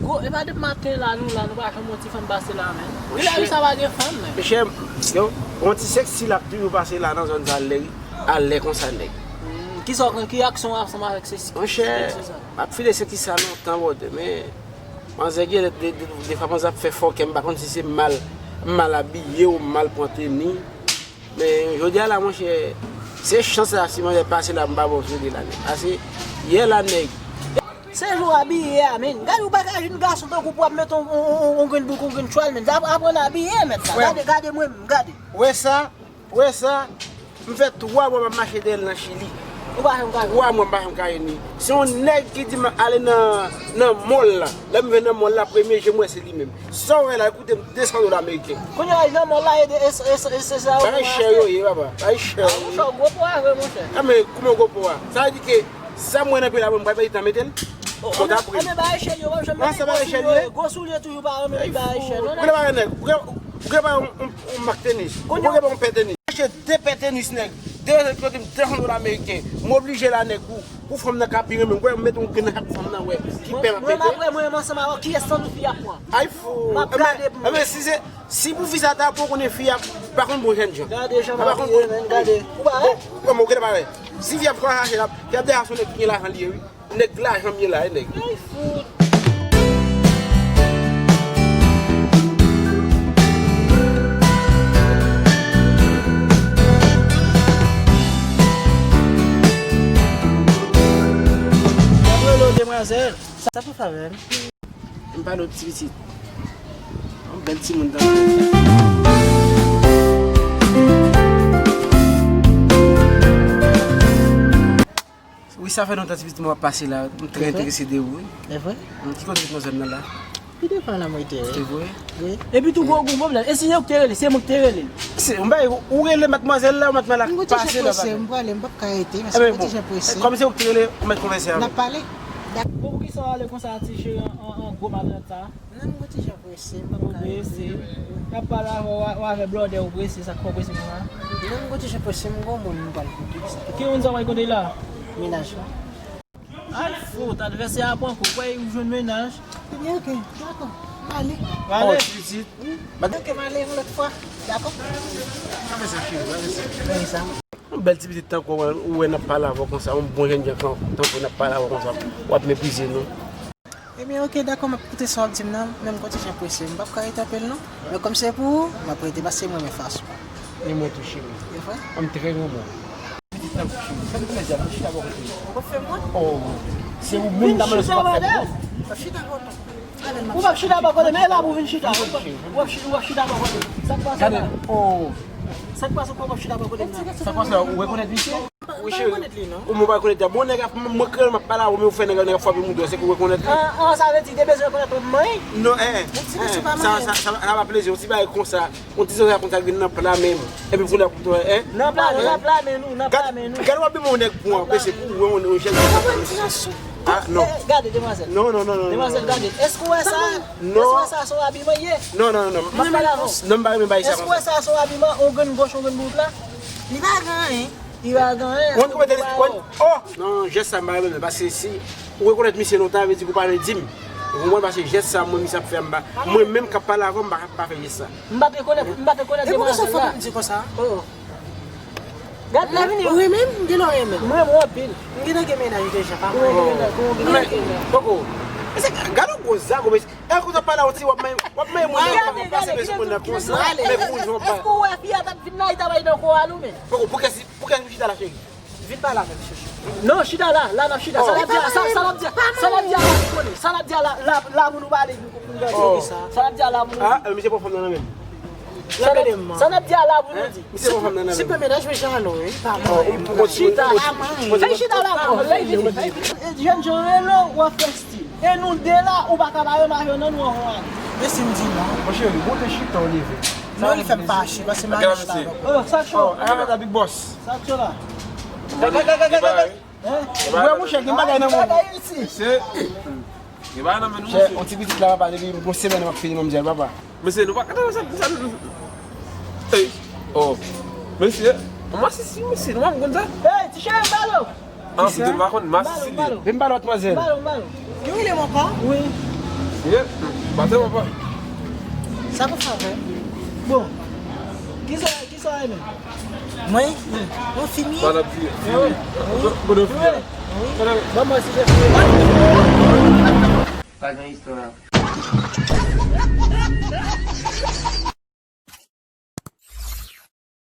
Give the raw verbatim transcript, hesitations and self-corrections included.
Gwo, e pa depi maten la nou la, nou pa janm wè yon ti fanm pase la, men. Wi, lari sa pa gen fanm, men. Monchè, yo, yon ti seksi l ap toujou pase la nan zòn sa lè, alè konsa, nèg. Hmm, kisa w konn, ki aksyon w ap ansanm avèk seksi? Monchè, m ap file seksi sa lontan, brother, men manzè gen de, de, de, defwa manzè ap fè fòkè, m pa konn si se mal, mal abiye ou mal pran teni. Men jodi a la, monchè, se chans la, si manzè pase la, m pa bon sou li la, nèg. Pase, yè la, nèg. Se jan w abiye a, men. Gade, ou pa ka jwenn gason tankou pou ap mete yon, yon, yon, yon grenn bouk, yon grenn chwal, men. Ap-, aprann abiye, mèt la. Gade, gade mwen menm, gade. Wè sa, wè sa, m fè twa mwa m ap mache dèyè l nan Chili. Ou pa janm ka jwenn. Twa mwa m pa janm ka jwenn li. Se yon nèg ki di m ale nan, nan mall la. Lè m vin nan mall la, premye je m wè se li menm. Sa w wè la, koute m de san dola ameriken. Kounye a, nan mall la, e de, e, e, e, e sa yo. Bagay chè yo ye, papa. Bagay chè yo ye. A, monchè, gwo po a vre, monchè. A, men, kouman gwo po a? Sa vle di ke sa m wè nan peyi la, mwen, m pral pèdi tan mete l. Bon, anben, anben, bagay chè yo, mwen, janm mete gwo soulye, gwo soulye toujou pa renmen met bagay chè, non, nèg. Ou gen pa yon, yon, yon mak tenis. Ou gen pa yon pè tenis. Achte de pè tenis, nèg. De yo te koute m de san dola ameriken. M oblije la, nèg, pou, pou fanm nan ka pi renmen m. Wè, m mete yon grenn nan chak fanm nan, wè. Ki pè m ap mete. Mwen, mwen, mwen, mwen, ansanm avè w, kiyès nan nou fi ap pran? Ay, fou. M ap gade pou mwen. Enben, si se, si pou fi sa ta, pou konnen fi ap, pa konn bon jènjan. Gade jan m abiye, men, gade. Ou pa wè? Bon, bon, gade pa wè. Si fi ap chwazi achte la, fi ap deja se yon nèg ki gen lajan li ye, wi. Nèg lajan m ye la, wi, nèg. Ay, fout. Sa pou favè. M pale w ti pitit. Yon bèl timoun tankou w. Wi, sa fè lontan ti pitit mwen ap pase la. M trè enterese de ou, wi. E vre? M, ki kote w nan zòn nan la? Pi devan la mwen te, wi. Se vre? Wi. Epi tou gwo gwo pwoblèm. E si se ou ki te rele, se mwen ki te rele. Se, m bay, ou rele madmwazèl la, madmwazèl la pase la. M prese, m prale, m p ap ka rete, paske m prese. Kòm se ou ki te rele, ou mèt konvèse avè l. N ap pale. Bon, poukisa w ale konsa ti cheri an, an, an gwo matant sa? Non, m gon ti jan prese, m p ap ka rete. Ou prese. N ap pale avè w, w avè blòdè, ou prese, sa k fè w prese konsa? Non, m gon ti jan prese, m gon moun m pral kote, sa. Ki moun sa w pral kote la? Mennaj la. Ay, fout, advèsè a pran kou, kwè ou jwenn mennaj. Ebyen, oke, dakò, m ale. M ale. Oh, ti pitit. Wi. Ok, m ale yon lòt fwa, dakò? Sa fè sa, cheri, sa fè sa. Fè sa. Yon bèl ti pitit tankou w, ou wè n ap pale avè w konsa, yon bon jènjan tankou n ap pale avè w konsa, w ap meprize nou. Ebyen, oke, dakò, m ap koute sa w ap di m nan, men m konn ti jan prese, m p ap ka rete anpil non. Men kòm se pou ou, m ap rete paske m renmen fas ou. E mwen tou, cheri. E vre? M trè renmen w. Pitit tankou cheri, fè m plezi, al chita bò kote m. Ou p ap fè m wont? Oh, se ou menm ta mande si w p ap fè m wont. M ap chita bò kote w. Ou p ap chita bò kote m, e la pou w vin chita. Ou p ap chita, ou p ap chita bò kote m. Sa k pase la? Oh. Sa k pase, ou p ap chita bò kote m la? Sa k pase la, ou rekonèt misye? Wi, cheri. Ou mwen pa rekonèt li. Bon, nèg ap, mwen, mwen kreye, m ap pale avè w, men ou fè nèg, nèg ap frape m, ou di se ke ou rekonèt li. Ah, ah, sa vle di, te bezwen rekonèt mwen? Non, eh, eh, sa, sa, sa, sa pa plezi, yon ti bagay konsa, yon ti zòrèy konsa k vin nan pla men m. Epi pou n ap, eh? Nan pla, nan pla men nou, nan pla men nou. Gade, gade w ap benmen yon nèg pou anpeche, pou wè yon, yon jèn. Ah, non. Eh, gade, demwazèl. Non, non, non, non. Demwazèl, gade. Èske w wè sa? Non. Èske w wè sa, se yon abiman ye? Non, non, non, non. M ap pale avè w. Non, m pa renmen bagay sa konsa. Èske w wè sa, se yon abiman, yon grenn gòch, yon grenn bout la? Li pa gen anyen. Li pa gen anyen. Ou konn kòman te, oh, non, jès sa m pa renmen, paske si ou rekonèt misye lontan, vle di ke ou pa vle di m. Ou konprann, paske jès sa, mwen, misye ap fè m pa, mwen menm k ap pale avè w, m pa, pa fè jès sa. M pa t rekonèt, m pa t rekonèt demwazèl la. Epi poukisa w fè pou m di konsa? Oh. Gad la vini. Ou renmen m? M genlè w renmen m. M renmen w anpil. M gentan gen mennaj deja, pa mwen. Ou gen mennaj, ou gen mennaj. Poko. Gade yon gwo zago, mesye. E kote w ap pale a yon ti, w ap may, w ap may moun nan, w ap pase mesye moun nan konsa. Men kou jan w pa. Èske w wè fi a t ap vin la, li ta bay nan kò a nou, men. Poko, poukisa, poukisa ou chita la, cheri? Vin pale avè m, chouchou. Non, chita la, la n ap chita. Sa n ap di a, sa, sa n ap di a, sa n ap di a la pou konnen. Sa n ap di a la, la, la pou nou pale, pou nou gade. Sa n ap di a la pou nou. Ah, misye pran fanm nan nan men l. Sa n ap, sa n ap di a la pou nou di. Misye pran fanm nan nan men l. Se pa mennaj, men jan nou, wi. Pa mwen. Chita. Fè chita la, non. Jènjan rele w, w ap fè stil. E nou de la, ou pa ka pa remake nan nou anvan ale. Men si m di non. Monchè, ou te chita, ou leve. Non, li fè m fache, paske m ale chita avè w. Oh, sa cho. Oh, a la, Big Boss. Sa cho la. Hein? Ou wè, monchè, gen bagay nan men w. Bagay isi. Se. Gen bagay nan men nou, monchè. On ti pitit la, papa, depi yon semèn, m ap fini manmzèl, papa. Mesye, nou pa ka sa, sa, hey. Oh. Mesye, masisi, mesye, nou pa konn sa. Hey, ti cheri, m pale w. Ah, m te pa konn masisi li. Men m pale w, madmwazèl. M pale w, m pale w. Yo rele m ankò? Wi. Yeah, Sa papa. Sa pou fè avè? Bon. Kisa, kisa w renmen? Mwen? Yon fi m ye. Sa n ap di? Wi. Bon, bon, fi a. Wi. Ban mwen si se fi a. Pa gen istwa.